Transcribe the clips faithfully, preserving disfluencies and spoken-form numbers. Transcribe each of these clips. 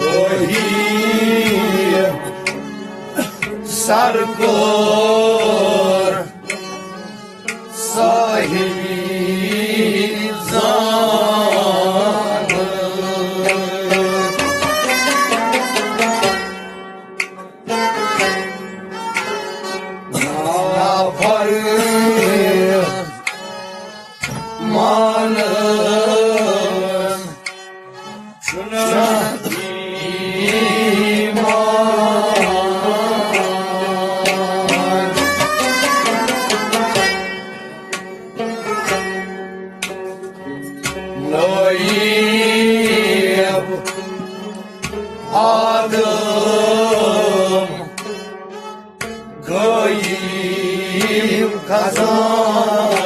وہی سر کور صاحب زان۔ نافرمانن چھُنہٕ ایمان۔ نایب آدم غیب خزانہٕ۔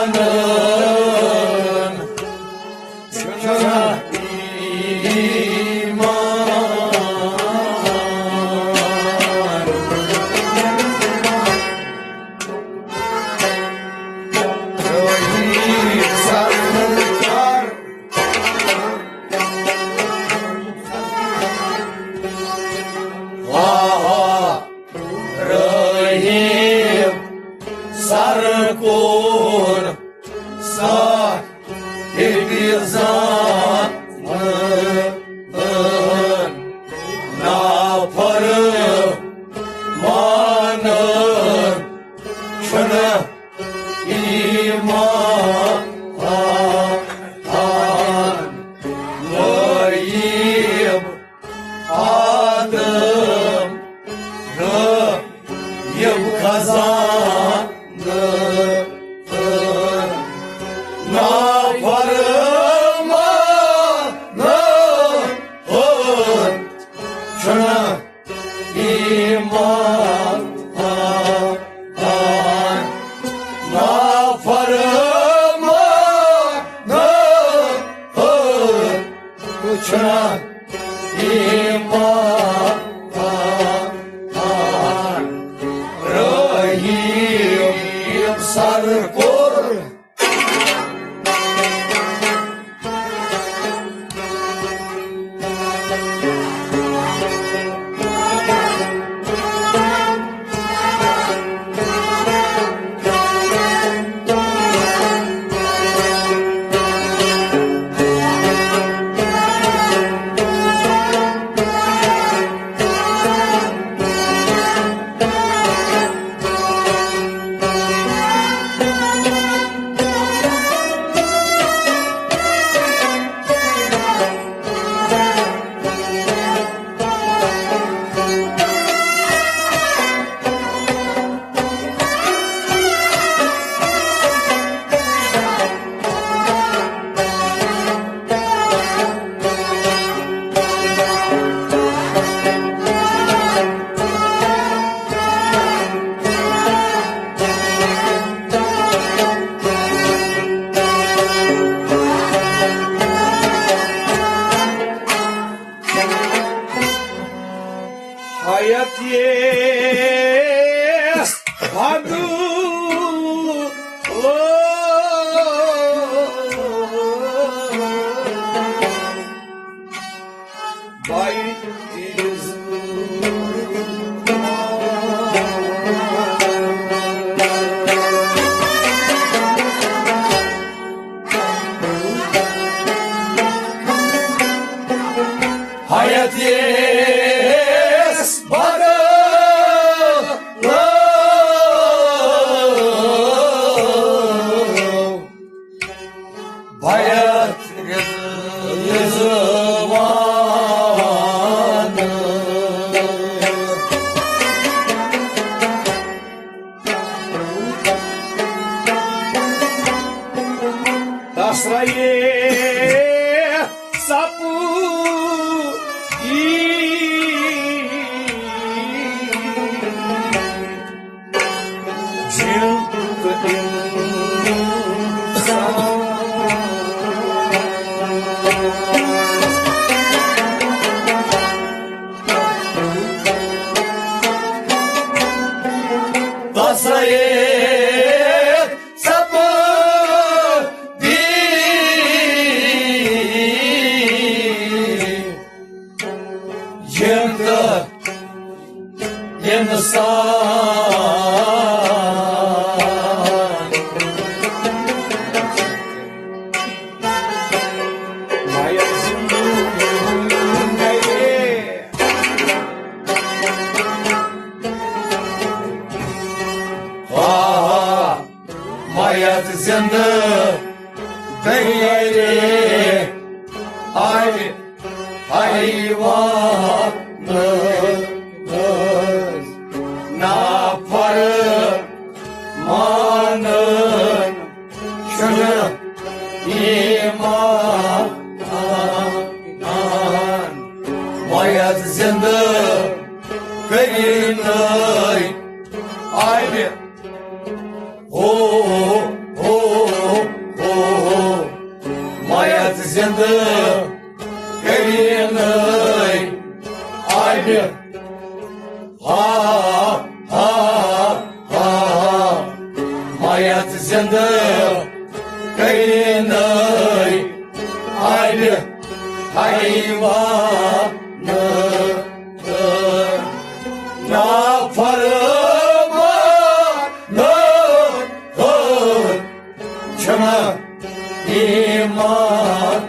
نافرمانن چھُنہٕ ایمان۔ آہا، رحیم سر کور صاحب زان۔ نافرمانن چھُنہٕ ایمان۔ غیب آدم غیب خزانہٕ۔ نافرمانن چھُنہٕ ایمان۔ نافرمانن چھُنہٕ ایمان۔ رحیم سر کور سرے سپو جن تہٕ انسان۔ تسے سپدی جن تہٕ انسان۔ آ، میت زندٕ دٔلیٖلہِ آیہِ حیوان نافرمان۔ چھُنہٕ ایمان میت زندٕ کٔرِنَے آیہِ۔ ہو، ہو، ہو، ہو، میت زندٕ کٔرِنَے آیہِ۔ ہا، ہا، ہا، میت زندٕ کٔرِنَے آیہِ حیوان۔ نافرمان چھُنہٕ ایمان۔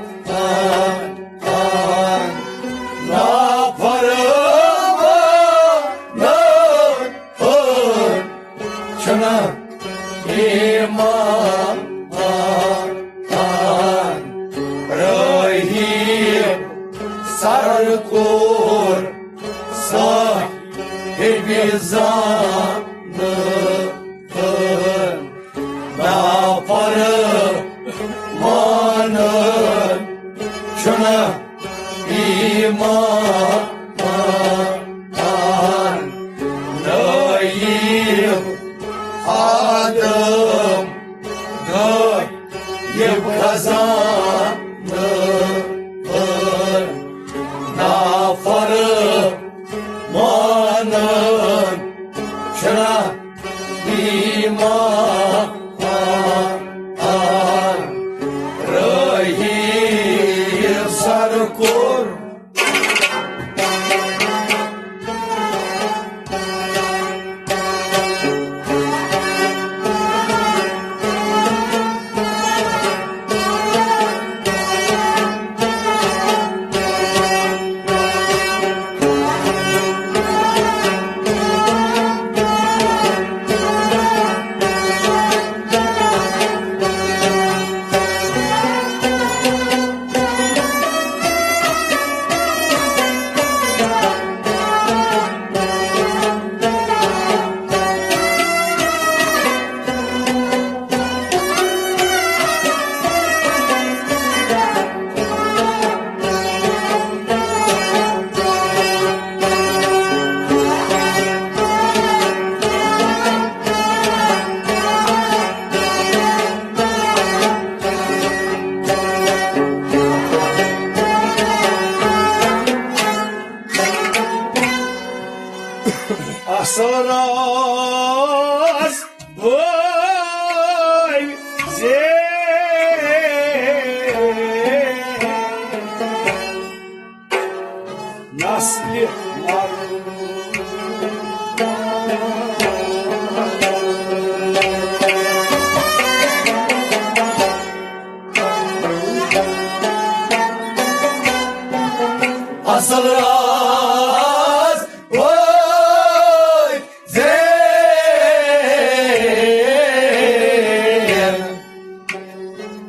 نافرمان چھُنہٕ ایمان۔ رحیم سر کوٚر صاحب زانہٕ۔ نافرمان چھُنہٕ ایمان۔ نایب آدم غیب خزانہٕ۔ نافرمان چھُنہٕ ایمان۔ رحیم سر کوٚر۔ اصل راز بٲے زے نسلہِ مرُن۔ اصل راز بٲے زین۔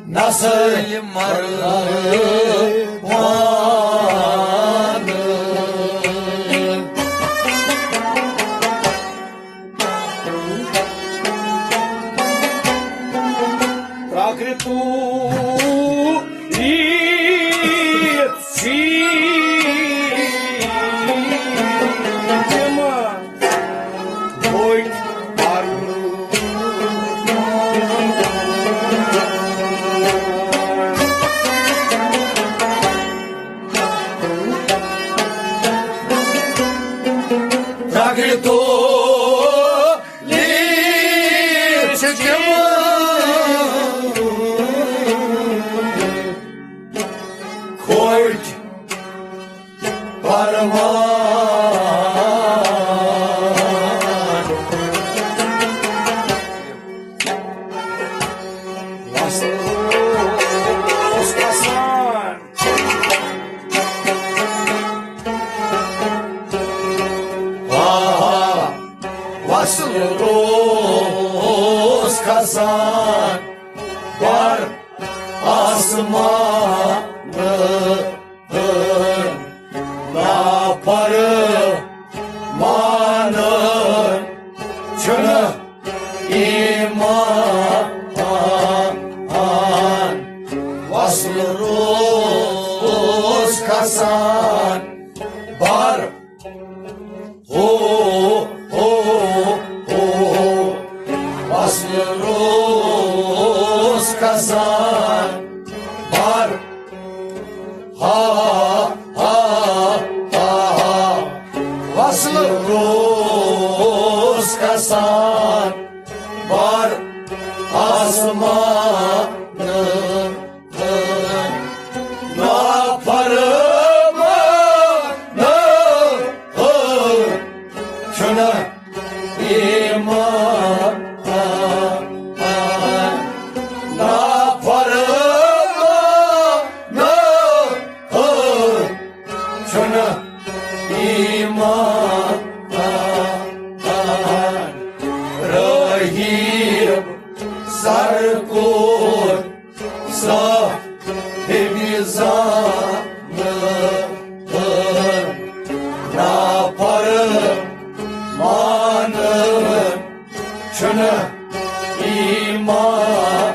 نسل مرحوم۔ پراکرتو تِم کھوٚٹۍ پروان۔ وصل اوس کسان۔ آ، وصل اوس کھسان بر آسمان۔ نافرمانن چھُنہٕ ایمان۔ وصل روز کھسان بر۔ ہو، ہو، ہو۔ وصل روز کھسان بر۔ ہا، ہا، ہا، ہا۔ وصل روز کھسان بر آسمان۔ نافرمان چھُنہٕ ایمان۔ نافرمان چھُنہٕ ایمان۔ رحیم سرکور صاحب زانہٕ۔ نافرمان چھُنہٕ ایمان۔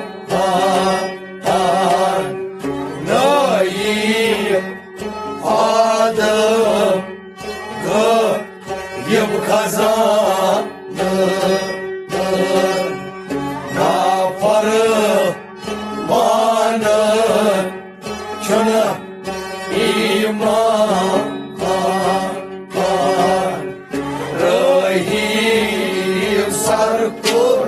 نعیم آدم غٲیب خزانہٕ۔ نافرمانن چھُنہٕ ایمان۔ رحیم سرکور۔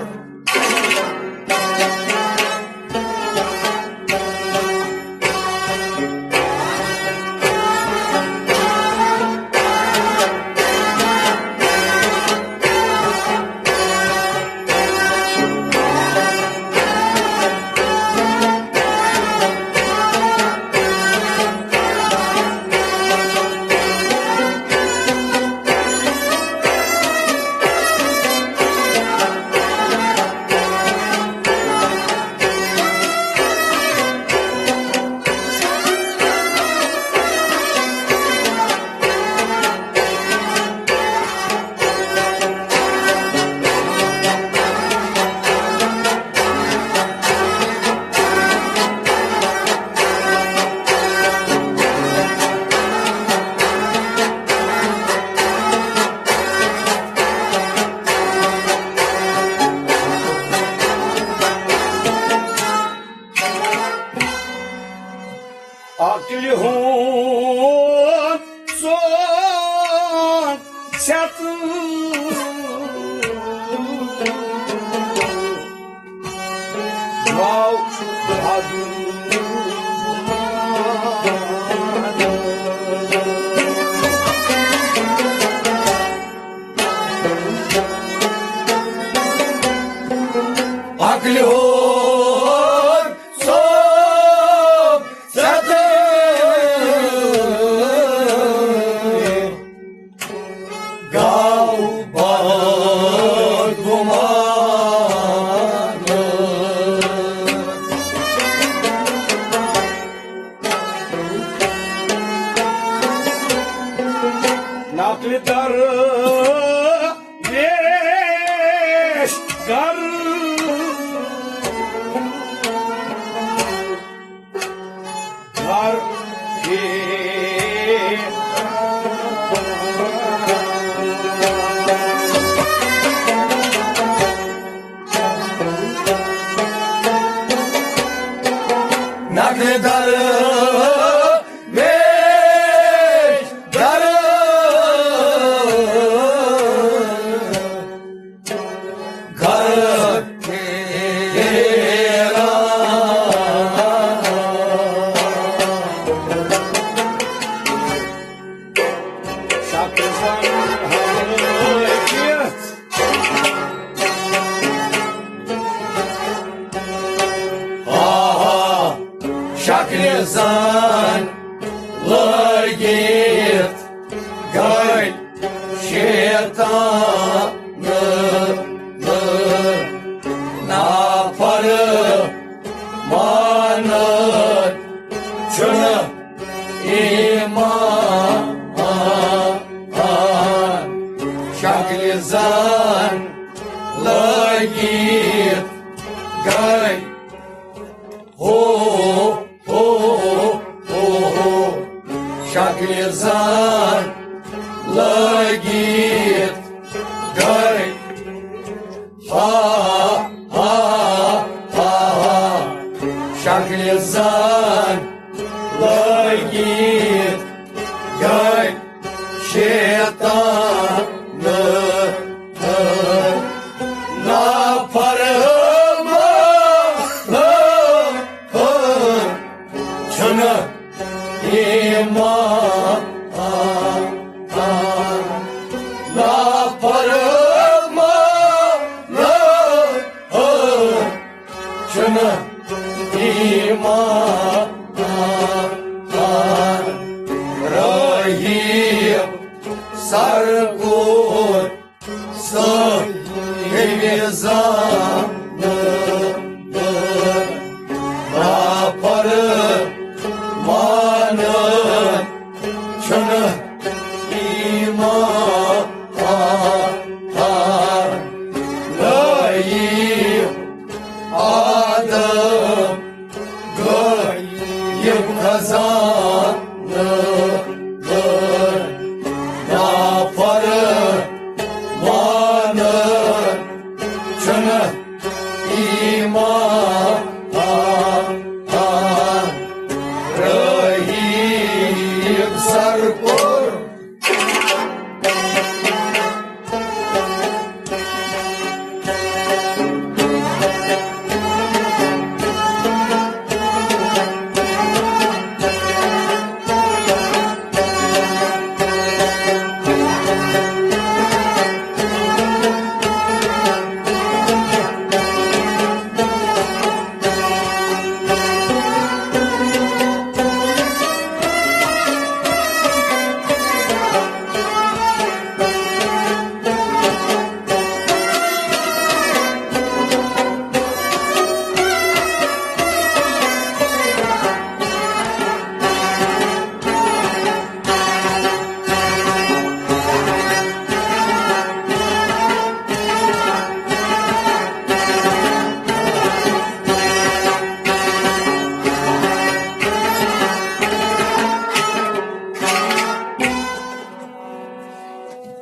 عقلہِ ہُنٛد سون ژھٮ۪تہٕ گوٚو بدل۔ عقلہِ ہُنٛد سون ژھٮ۪تہٕ گوٚو بدگمان۔ نقلہِ درویش گر گھر کے نقل در ویش در گھر کے زان لٲگِتھ گٔے شیطان۔ نافرمان چھُنہٕ ایمان۔ شکلہِ زان لٲگِتھ گٔے ہو، ہو، ہو، ہو۔ شکلہِ زان لٲگِتھ گٔے ہا، ہا، ہا، ہا۔ شکلہِ زان لٲگِتھ گٔے شیطان۔ نافرمان چھُنہٕ ایمان۔ نافرمان چھُنہٕ ایمان۔ رحیٖم سرگوش صاحبِ زانہٕ۔ نافرمان چھُنہٕ ایمان۔ رحیٖم آدم غٲیِب خزانہٕ۔ نافرمان چھُنہٕ ایمان۔ رحیٖم سرگوش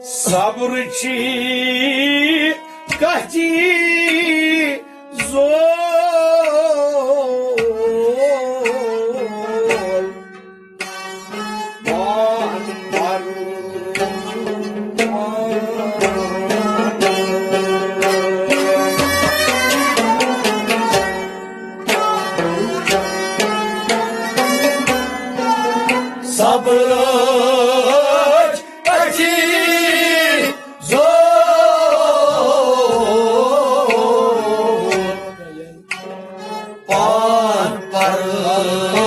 صبر چی کتی زول۔ صبرٕچ أچھی زول۔ پان پروان۔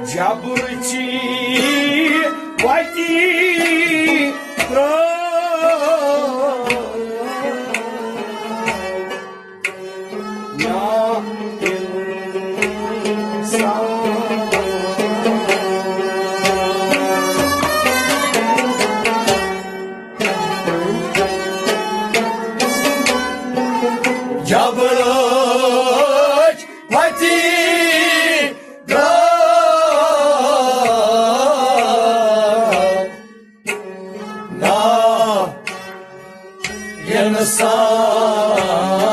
جبر چی وتی ترٛٲو۔ جبرائیل وتی درٛاو۔ نا انسان۔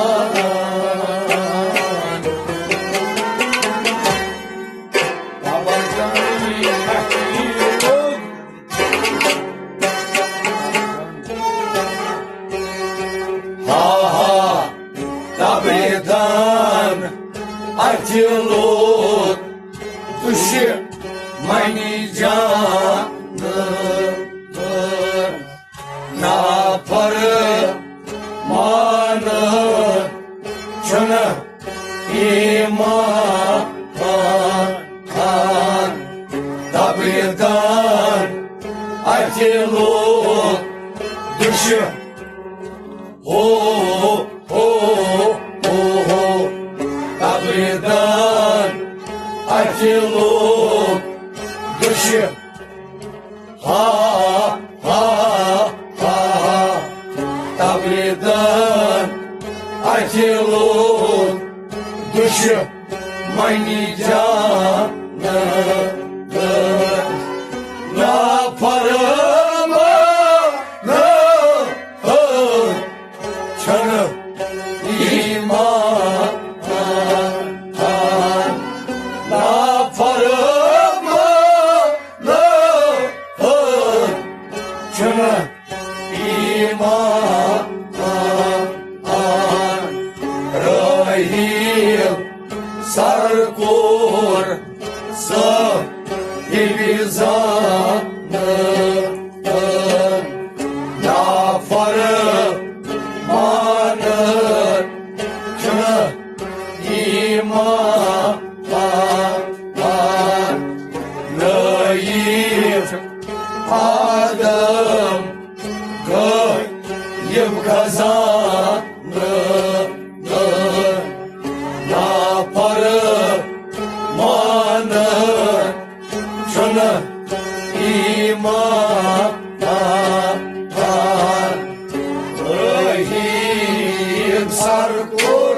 تہِ لوٚگ دُشہِ۔ ہو، ہو، ہو، ہو، تبرِ دان اَتھِ لوٚگ دُشہِ۔ ہا، ہا، ہا، ہا، تبرِ دان اَتھِ لوٚگ دُشہِ۔ منی جان نافرمان چھُنہٕ ایمان۔ نافرمان چھُنہٕ ایمان۔ رحیل سرکور صاحب زانہٕ۔ نافرمان چھُنہٕ ایمان۔ نعیب آدم غٲیب خزانہٕ۔ نافرمان چھُنہٕ ایمان۔ رحیل سرکور۔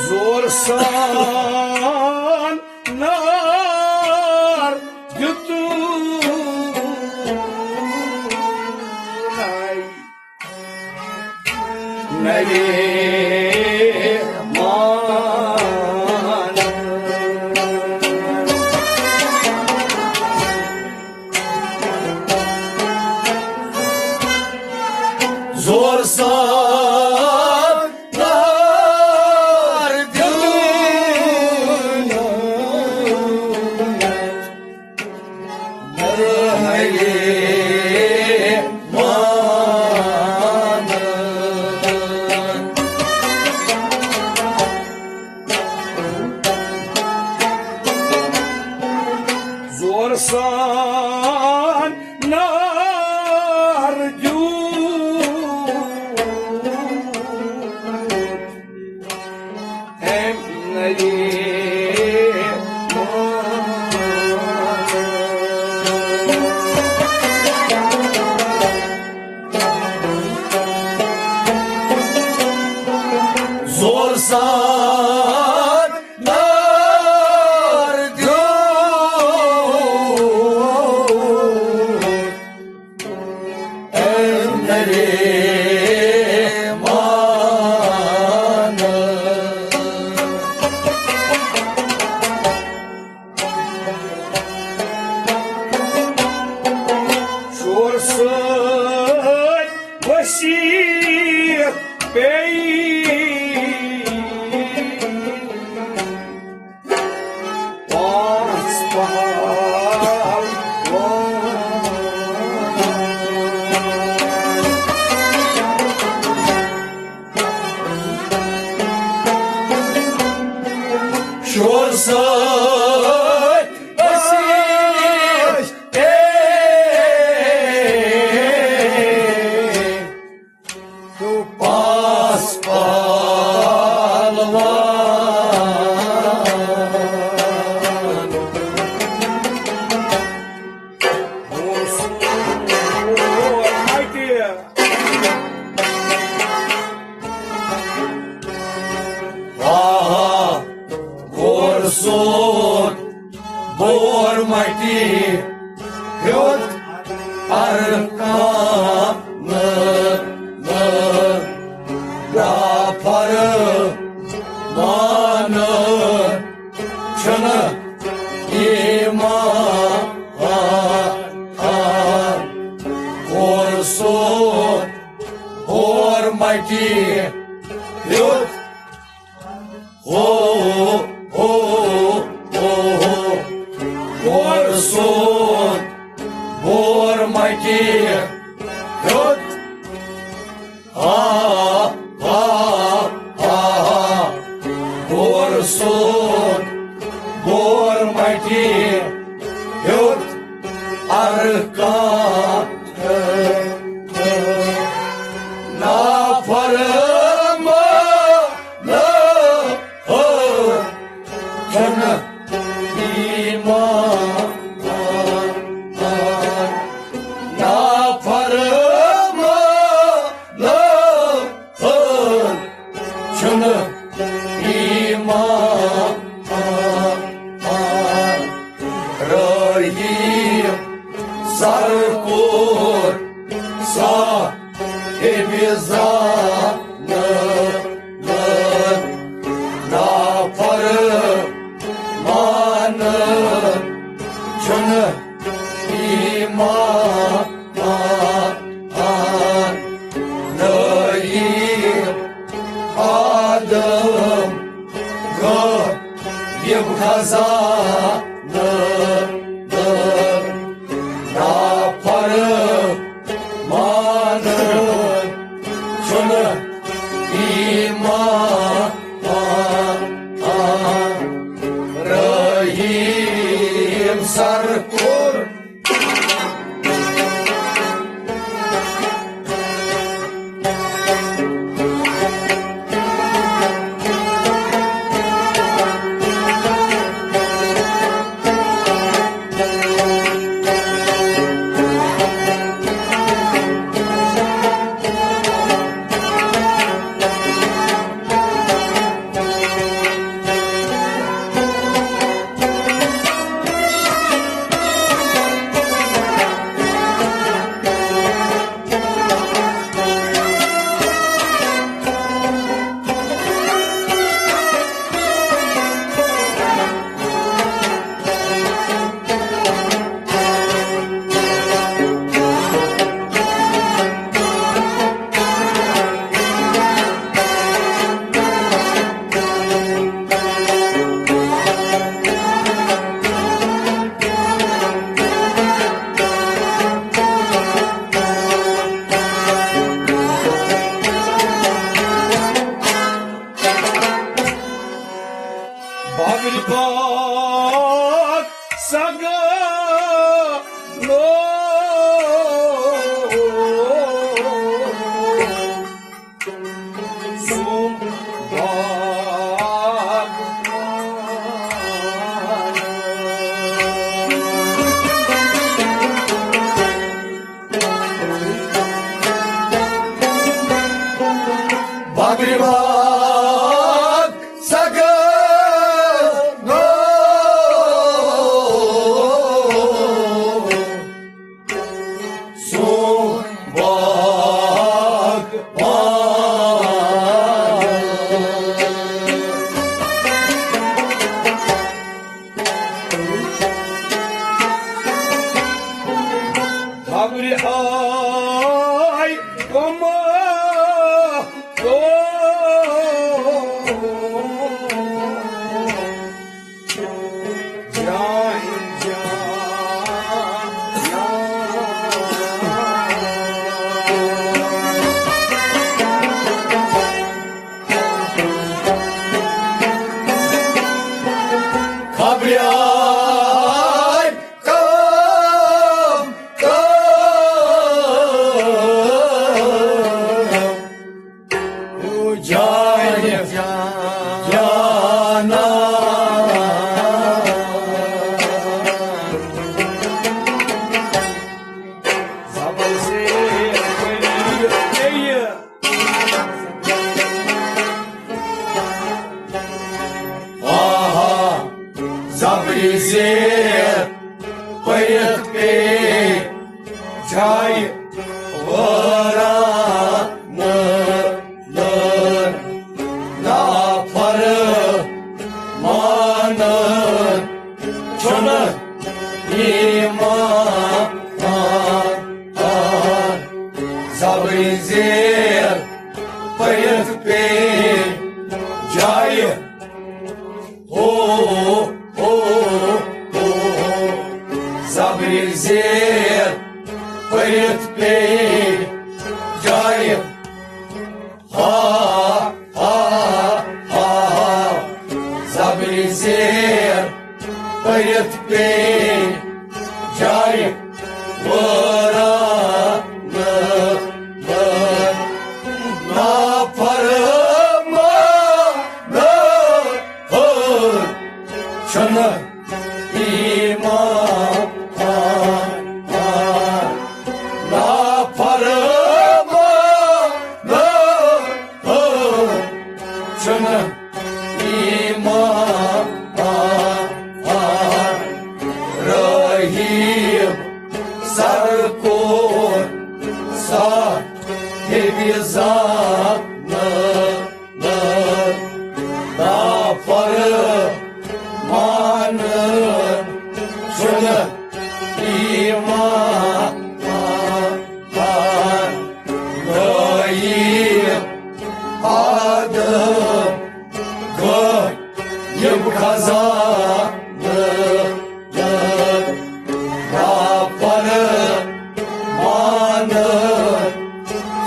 زور سان نار دیُتُن۔ نَیے مان۔ زور سان نار دیُن۔ زور سان نار دیُن۔ زور سان نار دیُن۔ شور سۭتۍ ؤسِتھ پیٚیہِ پانٛژھ پہلوان۔ شور سۭتۍ ٲسۍ تہٕ پانٛژھ پہلوان۔ ہیوٚت ارکان نفر مان چھُنہٕ ایمان۔ کوٚر سُہ ہور مٹی ہیوٚت۔ ہو، ہو، ہو، ہو۔ کوٚر سُہ ہور مٹی ہیوٚت۔ ہا، ہا، ہا، ہا۔ بور سون، بور مٹی ہیوٚت ارکان۔ نافرمان چھُنہٕ ایمان۔ نافرمان چھُنہٕ ایمان۔ رحیم سر کوٚر صاحب زانت۔ نافرمان چھُنہٕ ایمان۔ نعیم آدم غائب خزانہٕ۔ نافرمان چھُنہٕ ایمان۔ رحیم سر کوٚر بابر پاک سگا لو سوم باغ بابر پاک سگا سون باغ پان۔ خبرِ آے کما تو جان جان۔ خبرِ آے کم کم۔ یتھ پے جایہِ وٲران نافرمان ہو چھُنہٕ ایمان۔ نافرمان ہو چھُنہٕ ایمان۔ رحیم سرکور صاحب زانہٕ نافرمان چھُنہٕ ایمان۔ غیب آدم غیب خزانہٕ نافرمان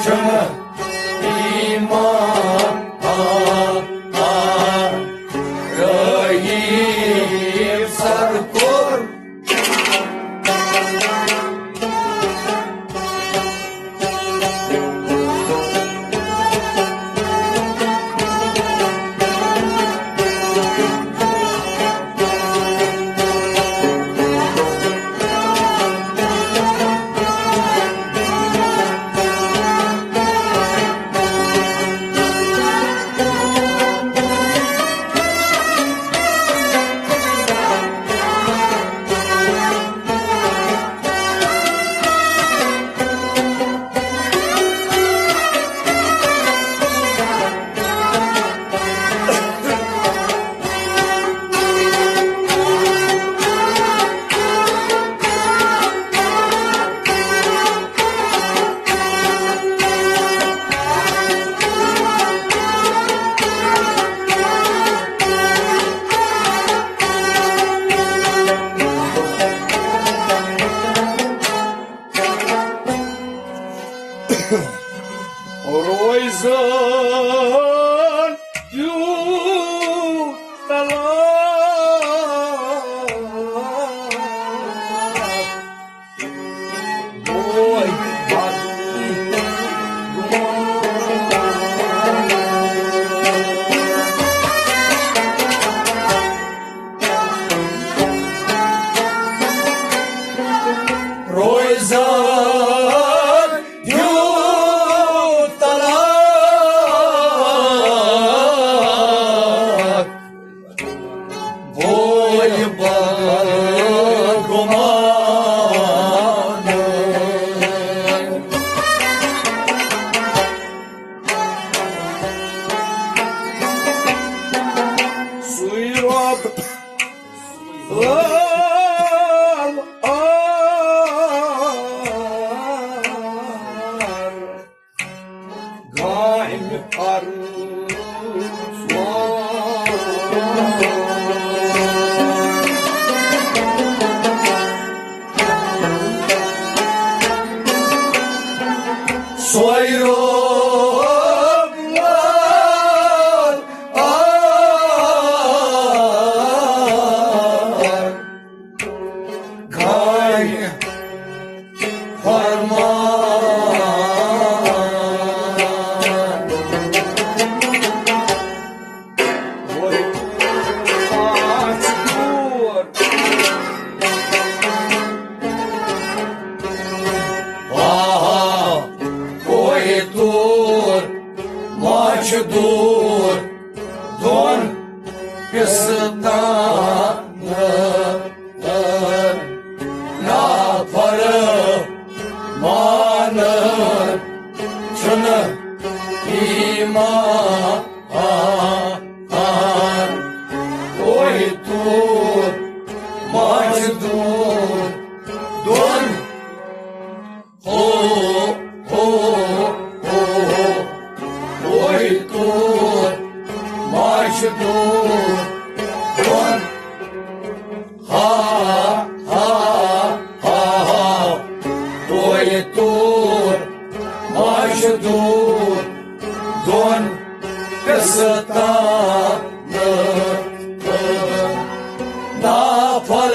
چھُنہٕ ایمان۔ رحیم سرکور روزان یوٗت تلاش۔ بوے بد روزان یوٗت تلاش۔ بوے بد گمان۔ سُے رۄب ٲل آر گامہِ پرُس وان۔ سوے روب لال آر گامہِ فرمان۔ وۄنۍ آس دوٗر۔ آ، کوہہِ طور ما چھُ دوٗر دۄن پِستان۔ نافرمان چھُنہٕ ایمان۔ کوہہِ طور ما چھُ دوٗر دۄن۔ ہو، ہو، ہو، ہو۔ کوہہِ طور ما چھُ دوٗر دۄن۔ ہا، ہا، ہا، ہا۔ کوہہِ طور ما چھُ دوٗر دۄن پِستان۔ نافر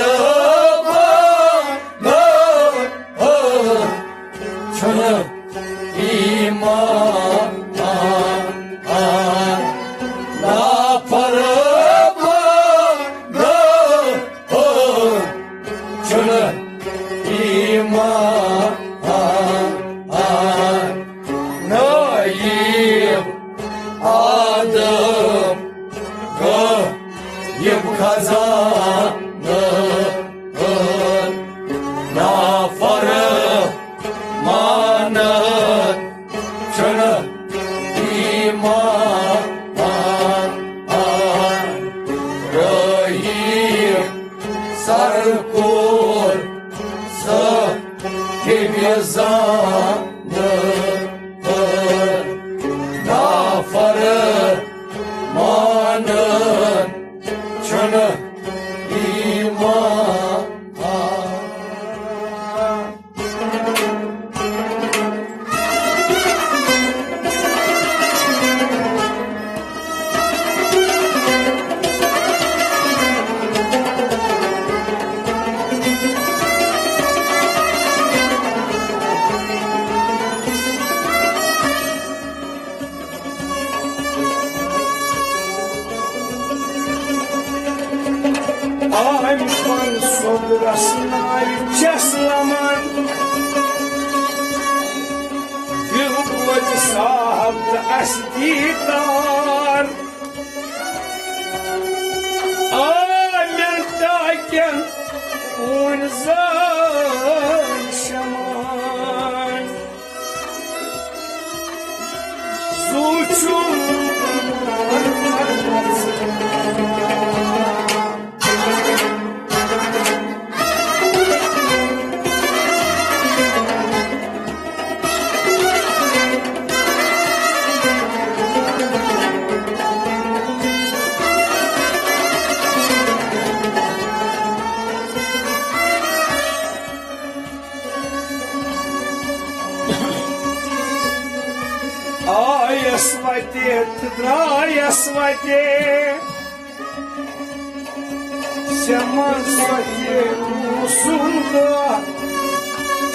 آدم غٲیب خزانہٕ نافرمانن چھُنہٕ ایمان۔ رحیم سرکور صاحب زانہٕ نافرمانن چھُنہٕ ایمان۔ آمہِ پن صبرس ناوِ چھَس لمان، دِل بوزِ صاحب تہٕ اَسہِ دیٖدار۔ آ مےٚ ٹاکٮ۪ن کُن زٲنۍ شمان۔ سُہ چھُم آیس وتہِ تہٕ درٛایس وتہِ، سٮ۪من سۄ تہِ روٗسُن دۄہ،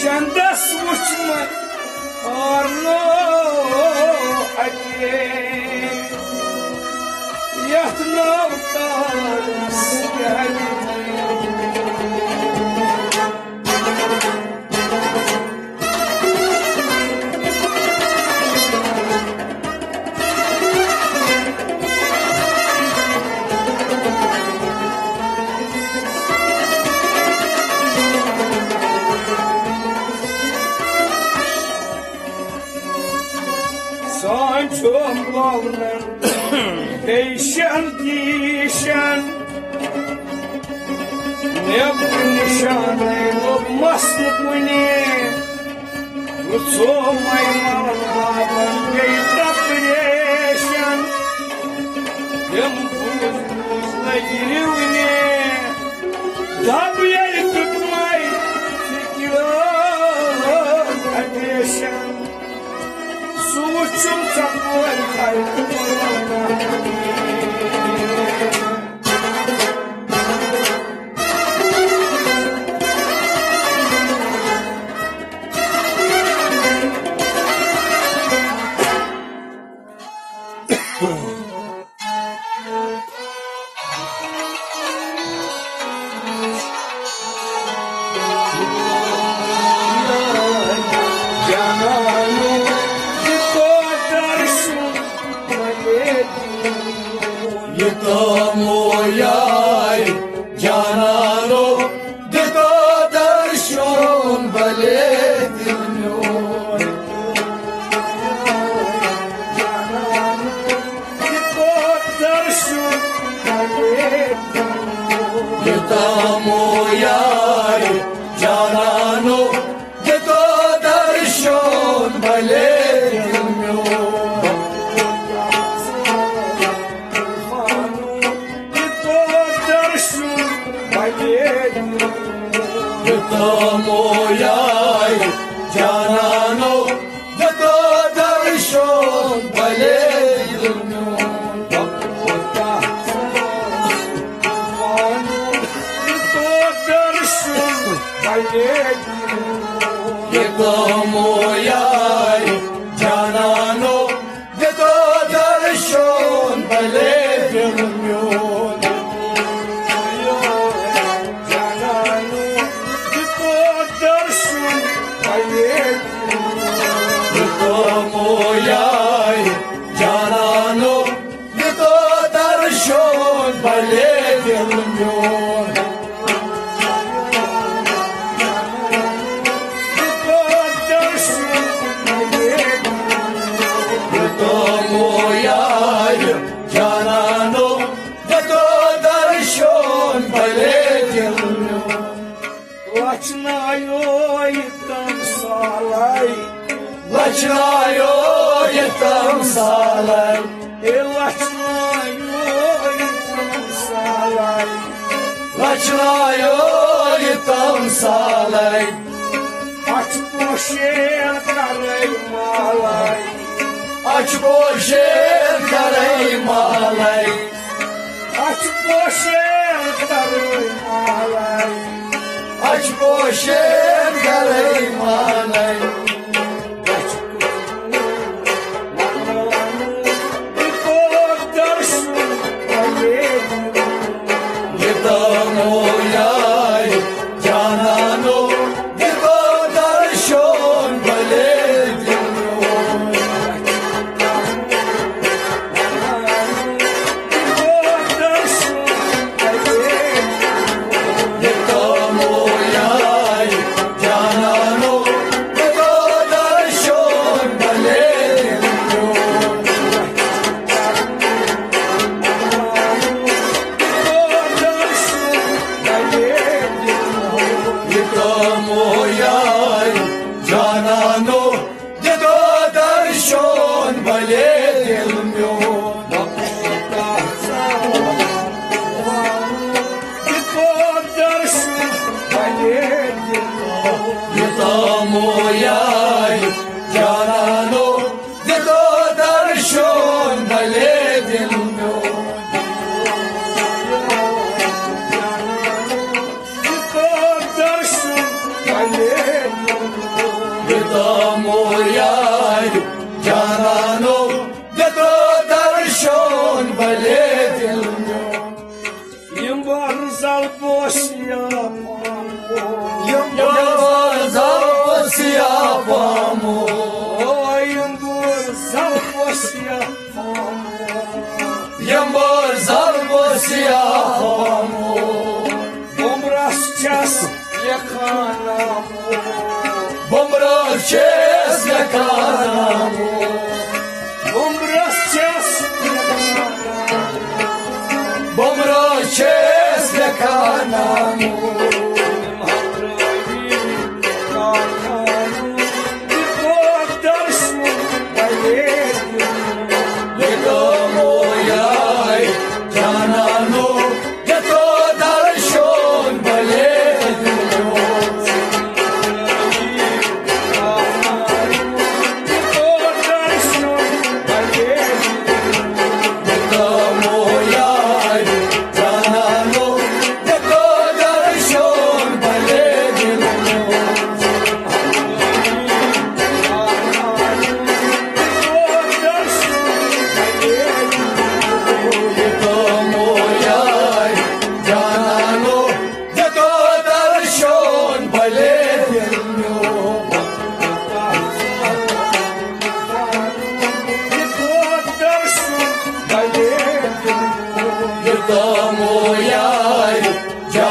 چندس وُچھمت آرنو اتے، یتھ ناو تارس کیٛاہ دِمے۔ سانچھوم باونن پیشن دیشن، نیبر نشانے لوٚب مس نہٕ کُنہِ۔ رُژھومے مال بابن بیٚیہِ تپریشن، تِم بوٗز بوٗز لگہِ رِونہِ۔ دب ییٚلہِ دیُتمے فِکرِ اندیشن، سُہ وُچھُم ژۄپٲرۍ کھرِ تہٕ یتامو یار جانانو، دِتو درشُن بلے دِل میون۔ دِتو درشُن بلے دِل میون۔ یتامو یار جانانو، دِتو درشُن بلے دِل میون۔ دِتو درشُن بلے دِل میون۔ یتامو یار جانانو، دِتو درشُن بلے دِل میون۔ اے لچھنایو یہِ تمثالے، لچھنایو یہِ تمثالے۔ اَتھ پوشین کرے مالے، اَتھ پوشین کرے مالے، اَتھ پوشین کرے مالے، اَتھ پوشین کرے مالے۔ جانانو، دِتو درشون بلے دل میون۔ دِتو درشون بلے دل میون۔ یوتام یار جانانو، دِتو درشون بلے دل میون۔ یوتام یار جانانو، دِتو درشون بلے دل میون۔ یم بر زل بوسیا پامو۔ یم بر زل بوسیا پامو۔ او یم بر زل بوسیا پامو۔ یم بر زل بوسیا پامو۔ بمرس چس لیکھان نامو۔ بمرس چس لیکھان نامو۔ بمرس چس، بمرس چس لیکھان نامو۔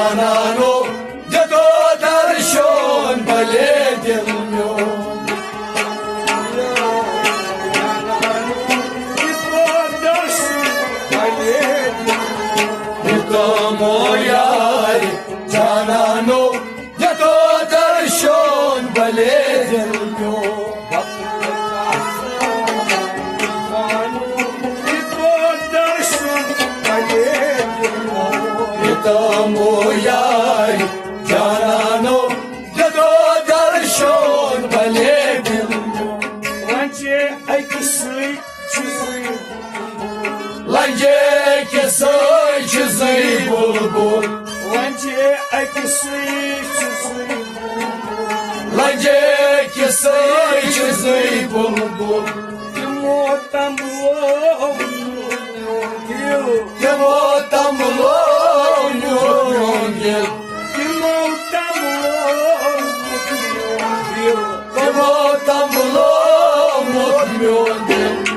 جانانو، دِتو درشون بلے دل میون۔ دِتو درشون بلے دل میون۔ یوتام یار جانانو، دِتو درشون بلے دل میون۔ یوتام یار جانانو، دِتو درشون بلے دل میون۔ وۄنۍ چھِ أکِسٕے چھِ زٕے۔ لنجے أکِسٕے چھِ زٕے بلبل۔ وۄنۍ چھِ أکِسٕے چھِ زٕے۔ لنجے أکِسٕے چھِ زٕے بلبل۔ تِمو تمبلو میون دِل۔ تِمو تمبلو میون دِل۔ تِمو تمبلو میون دِل۔ تِمو تمبلو میون دِل۔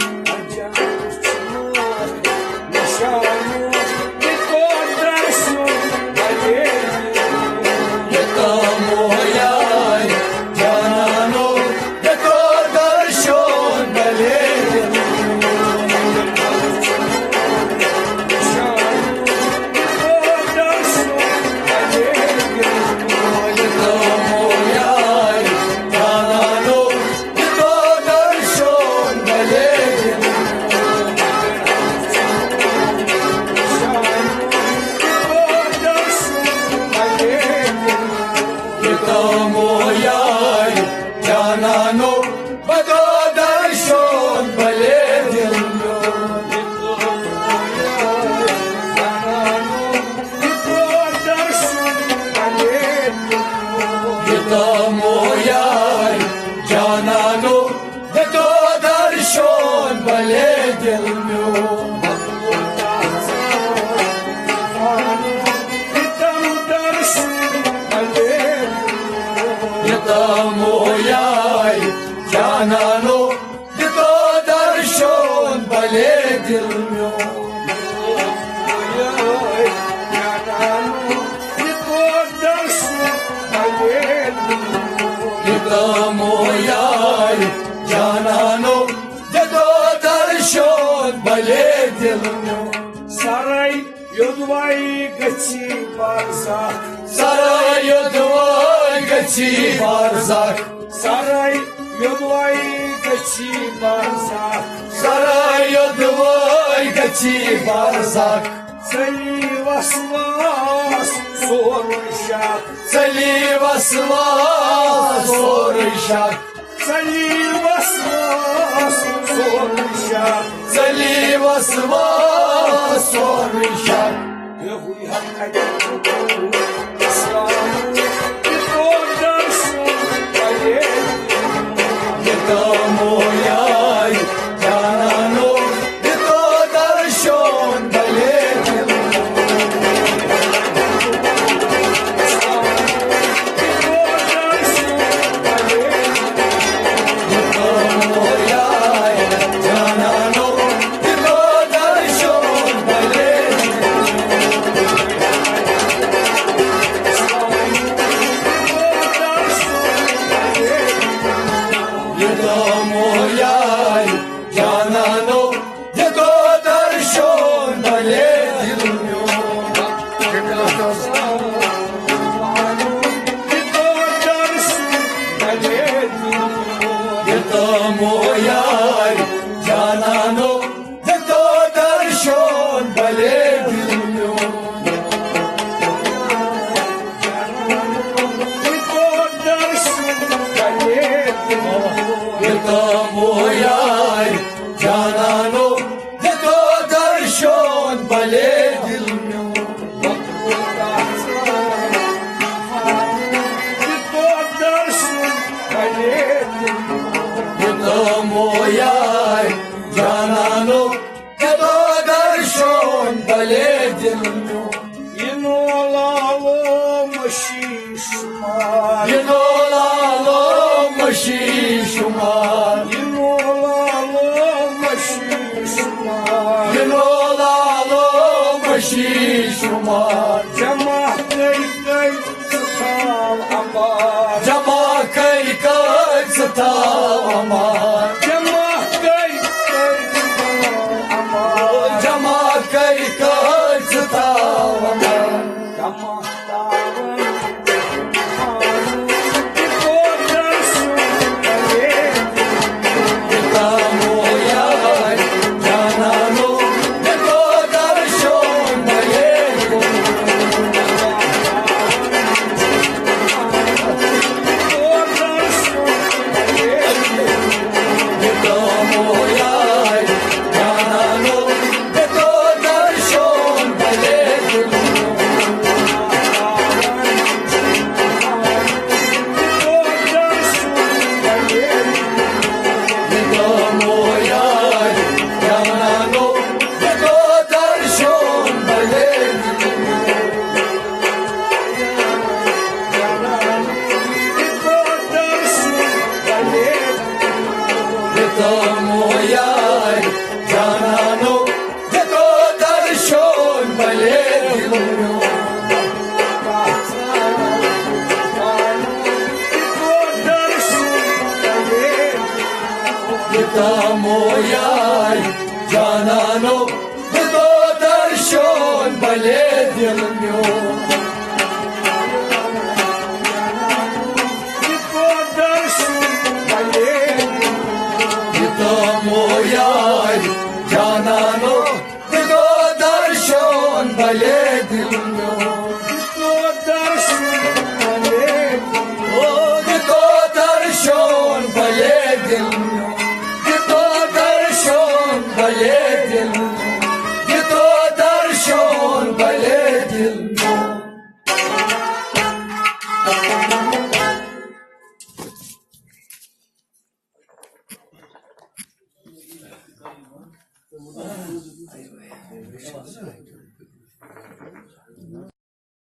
دِل میون۔ یہِ تامو یار جانانو، دِتو درشن بلے دِل میون۔ یہِ تامو یار جانانو، دِتو درشن بلے دِل میون۔ سرے یوٚدوَے گژھی برزخ۔ سرے یوٚدوَے گژھی برزخ۔ سرے یوٚدوَے گژھی برزخ۔ سرے یوٚدوَے گژھی برزخ۔ ژَلی وسواس سورُے شک۔ ژَلی وسواس سورُے شک۔ ژَلی وسواس سورُے شک۔ ژَلی وسواس سورُے شک۔ بیٚہوٕے ہا اَتہِ اسلام تہِ کوٚر درشن پَلے۔ یہِ تامو یار جانانو، دِتو درشن بلے دِل۔ یہِ تامو یار جانانو، دِتو درشن بلے دِل۔ یہِ تامو یار جانانو، دِتو درشن بلے دِل میون۔ دِتو درشن بلے دِل میون۔ یہِ تامو یار جانانو، دِتو درشن بلے دِل میون۔ دِتو درشن بلے دِل میون۔ یہِ تامو یار جانانو، دِتو درشن بلے دِل میون۔ دِتو درشن بلے دِل میون۔ یہِ تامو یار جانانو، دِتو درشن بلے دِل میون۔ یہِ نو لالو مٔشی شُمار۔ یہِ نو لالو مٔشی شُمار۔ یہِ نو لالو مٔشی شُمار۔ یہِ نو لالو مٔشی شُمار۔ جمع کٔرۍ کٔرۍ ژٕ تھاو امان۔ جمع کٔرۍ کٔرۍ ژٕ تھاو امان۔ جمع کٔرۍ کٔرۍ ژٕ تھاو امان۔ جمع کٔرۍ کٔرۍ ژٕ تھاو امان۔ جمع تھاوان امان۔ یہِ کوٚر درشن بلے دِل۔ یہِ تامو یار جانانو، یہِ کوٚر درشن بلے دِل۔